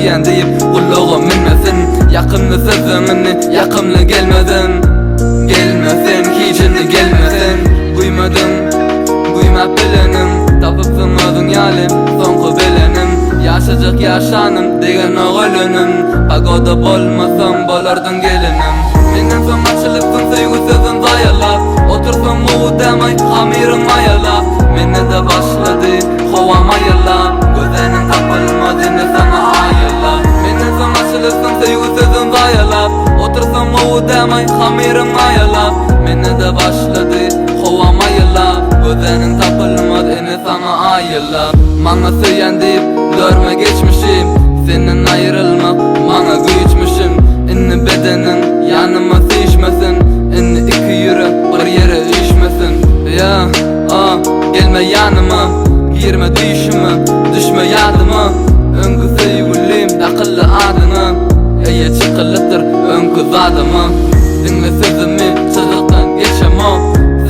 söýýän diýip gulaga münmesin Ýakymly sözleň indi ýakymly gelmezin Gelme sen hiç indi gelme sen Güýmediň, güýmäp bileniň Tapypsyň özüň ýaly soňky bilenim Ýaşajak ýaşanym degenok ölenim Pagoda bolmasaň bolardyň gelinim Menden soň açylypsyň söýgi sözün zaýalap Otursaň gowy dämaý hamyryň maýalap Mende-de başlady howa maýyllap Gözeniň tapylmaz indi saňa aýyllap Menden soň açylypsyň söýgi sözün zaýalap Otursaň gowy dämaý hamyryň maýalap Mende-de başlady howa maýyllap Gözeniň tapylmaz indi saňa aýyllap Maňa söýen diýip görme geçmişi Senden aýrylmak maňa güýçmüşim Indi bedeniň ýanyma süýşmesin Indi iki ýürek bir ýere üýşmesin Ýa, a, gelme ýanyma Girme düýşüme, düşme ýadyma Öňki söýgülim dakyldy adyňa Eýe çykylypdyr öňki zadyma Diňle sözümi çyzykdan geçemok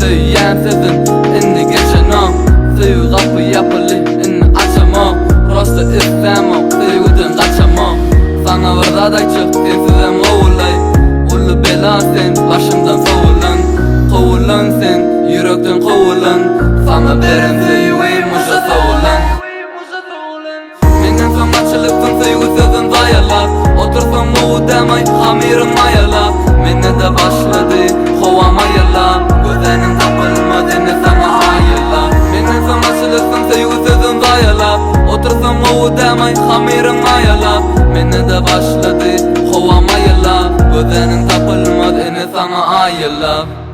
Söýýän sözüm indi geçenok Söýgi gapy ýapyldy indi açamok Prosta islämok söýgüden gaçamok Saňa bir zat aýtjak sensizem gowulaý Uly bela sen başymdan sowulan Kowulan sen ýürekden kowulan Saňa beren söýgim uje sowulan Menden soň açylypsyň söýgi sözün zaýalap Otursaň gowy dämaý hamyryň maýalap Mende-de başlady howa maýyllap Gözeniň tapylmaz indi saňa aýyllap Menden soň açylypsyň söýgi sözün zaýalap Otursaň gowy dämaý hamyryň maýalap Mende-de başlady howa maýyllap Gözeniň tapylmaz indi saňa aýyllap.